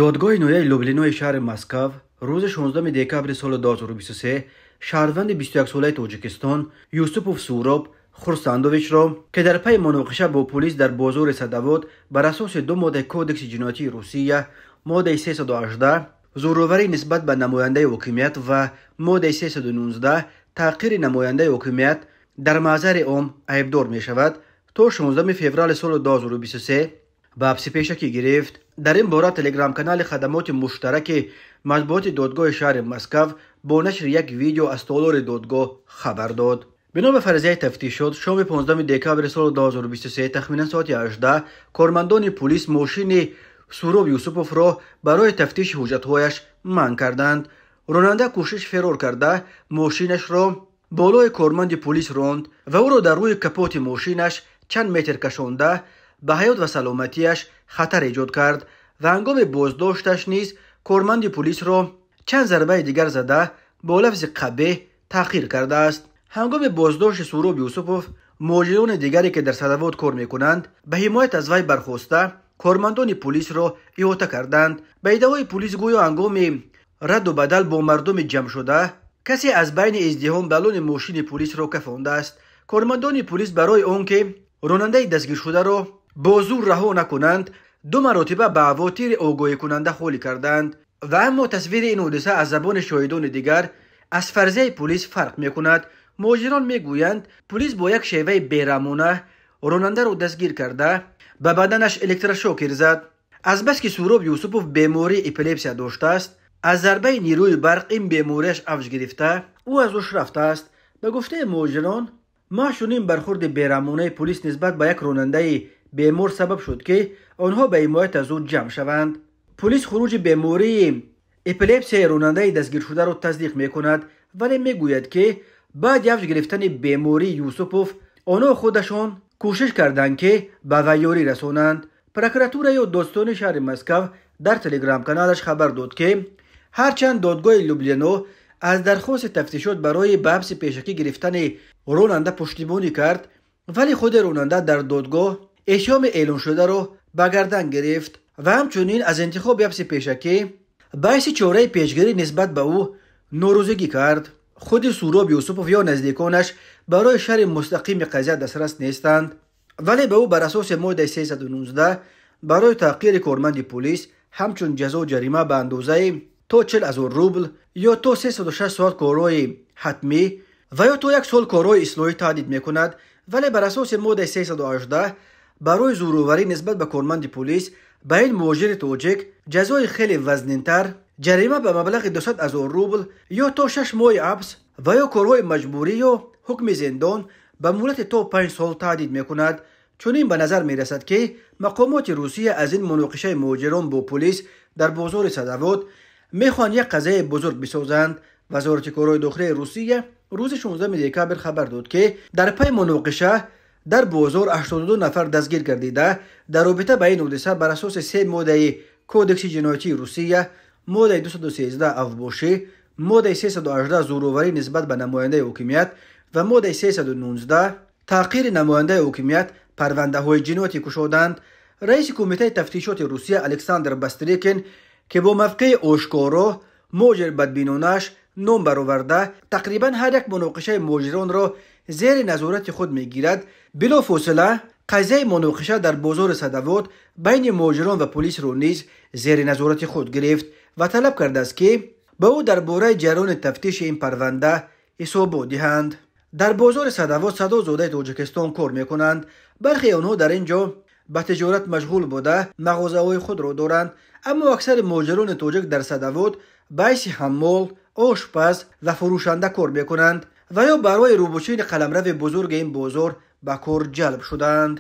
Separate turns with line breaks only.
Додгоҳи ноҳияи Люблинои шаҳри Москав рӯзи 16 декабри соли 2023 шаҳрванди 21-солаи Тоҷикистон Юсупов Суроб Хурсандовичро, ки дар пайи муноқиша бо полис дар бозори Садовод бар асоси ду моддаи Кодекси ҷиноятии Русия, моддаи 318 зӯроварӣ нисбат ба намояндаи ҳокимият ва моддаи 319 таҳқири намояндаи ҳокимият дар маъзари ом айбдор мешавад, то 16 феврали соли 2023 ба ҳабси пешакӣ гирифт. Дар ин бора телеграм-канали хадамоти муштараки матбуоти додгоҳи шаҳри Москав бо нашри як видео аз толори додгоҳ хабар дод. Бино ба фарзияи тафтишот, шоми 15 декабри соли 2023 тахминан соати 18 кормандони пулис мошини Суроб Юсуповро барои тафтиши ҳуҷҷатҳояш манъ карданд. Ронанда кӯшиш ферор карда, мошинашро болои корманди пулис ронд ва ӯро дар рӯи капоти мошинаш чанд метр кашонда ба ҳаёт ва саломатиаш хатар эҷод кард ва ҳангоми боздошташ низ корманди пулисро чанд зарбаи дигар зада бо лафзи қабеҳ таҳқир кардааст. Ҳангоми боздошти Суроб Юсупов муҳоҷирони дигаре, ки дар Садовод кор мекунанд, ба ҳимоят аз вай бархоста кормандони пулисро иҳота карданд. Ба иддаои пулис, гӯё ҳангоми радду бадал бо мардуми ҷамъшуда касе аз байни издиҳом баллони мошини пулисро кафондааст. Кормандони пулис барои он ки ронандаи дастгиршударо бо зур раҳо накунанд, ду маротиба ба авотири огоҳикунанда холӣ карданд. Ва аммо тасвири ин ҳодиса аз забони шоҳидони дигар аз фарзияи пулис фарқ мекунад. Муҳоҷирон мегӯянд, пулис бо як шеваи бераҳмона ронандаро дастгир карда ба баданаш электрошокер зад. Азбаски Суроб Юсупов бемории эпилепсия доштааст, аз зарбаи нерӯи барқ ин бемориаш авҷ гирифта, ӯ аз ҳуш рафтааст. Ба гуфтаи муҳоҷирон, маҳз чунин бархурди бераҳмонаи пулис нисбат ба як ронандаи бемор сабаб шуд, ки онҳо ба ҳимоят аз ӯ ҷамъ шаванд. Пулис хуруҷи бемории эпилепсияи ронандаи дастгиршударо тасдиқ мекунад, вале мегӯяд, ки баъди авҷ гирифтани бемории Юсупов онҳо худашон кӯшиш карданд, ки ба вай ёрӣ расонанд. Прокуратура ё додстони шаҳри Москав дар телеграм-каналаш хабар дод, ки ҳарчанд додгоҳи Люблино аз дархости тафтишот барои ба ҳабси пешакӣ гирифтани ронанда пуштибонӣ кард, вале худи ронанда дар додгоҳ эҳтиёми эълоншударо ба гардан гирифт ва ҳамчунин аз интихоби ҳабси пешакӣ ба ҳайси чораи пешгирӣ нисбат ба ӯ норӯзигӣ кард. Худи Суроб Юсупов ё наздиконаш барои шарҳи мустақими қазия дастрас нестанд, вале ба ӯ бар асоси моддаи 319 барои таҳқири корманди пулис ҳамчун ҷазо ҷарима ба андозаи то 40 000 рубл ё то 306 соат корҳои ҳатмӣ ва ё то як сол корҳои ислоҳӣ таҳдид мекунад. Вале бар асоси моддаи 318 барои зӯроварӣ нисбат ба корманди пулис ба ин муҳоҷири тоҷик ҷазои хеле вазнинтар, ҷарима ба маблағи 200 000 рубл ё то 6 моҳи ҳабс ва ё корҳои маҷбурӣ ё ҳукми зиндон ба муҳлати то 5 сол таҳдид мекунад. Чунин ба назар мерасад, ки мақомоти Русия аз ин муноқишаи муҳоҷирон бо пулис дар бозори Садовод мехоҳанд як қазияи бузург бисозанд. Вазорати корҳои дохилии Русия рӯзи 16 декабр хабар дод, ки дар пайи муноқиша дар бозор 82 нафар дастгир гардида, дар робита ба ин ҳодиса бар асоси се моддаи Кодекси ҷиноятии Русия, моддаи 213 авбошӣ, моддаи 318 зӯроварӣ нисбат ба намояндаи ҳокимият ва моддаи 319 таҳқири намояндаи ҳокимият парвандаҳои ҷиноятӣ кушоданд. Раиси Кумитаи тафтишоти Русия Александр Бастрикин, ки бо мавқеи ошкоро муҳоҷир бадбинонаш ном бароварда, тақрибан ҳар як муноқишаи муҳоҷиронро зери назорати худ мегирад, билофосила қазияи муноқиша дар бозори Садовод байни муҳоҷирон ва пулисро низ зери назорати худ гирифт ва талаб кардааст, ки ба ӯ дар бораи ҷараёни тафтиши ин парванда ҳисобот диҳанд. Дар бозори Садовод садо зодаи Тоҷикистон кор мекунанд. Бархе онҳо дар ин ҷо ба тиҷорат машғул буда, мағозаҳои худро доранд, аммо аксари муҳоҷирони тоҷик дар Садовод ба ҳайси ҳаммол, ошпаз ва фурӯшанда кор мекунанд ва ё барои рӯбучини қаламрави бузурги ин бозор ба кор ҷалб шудаанд.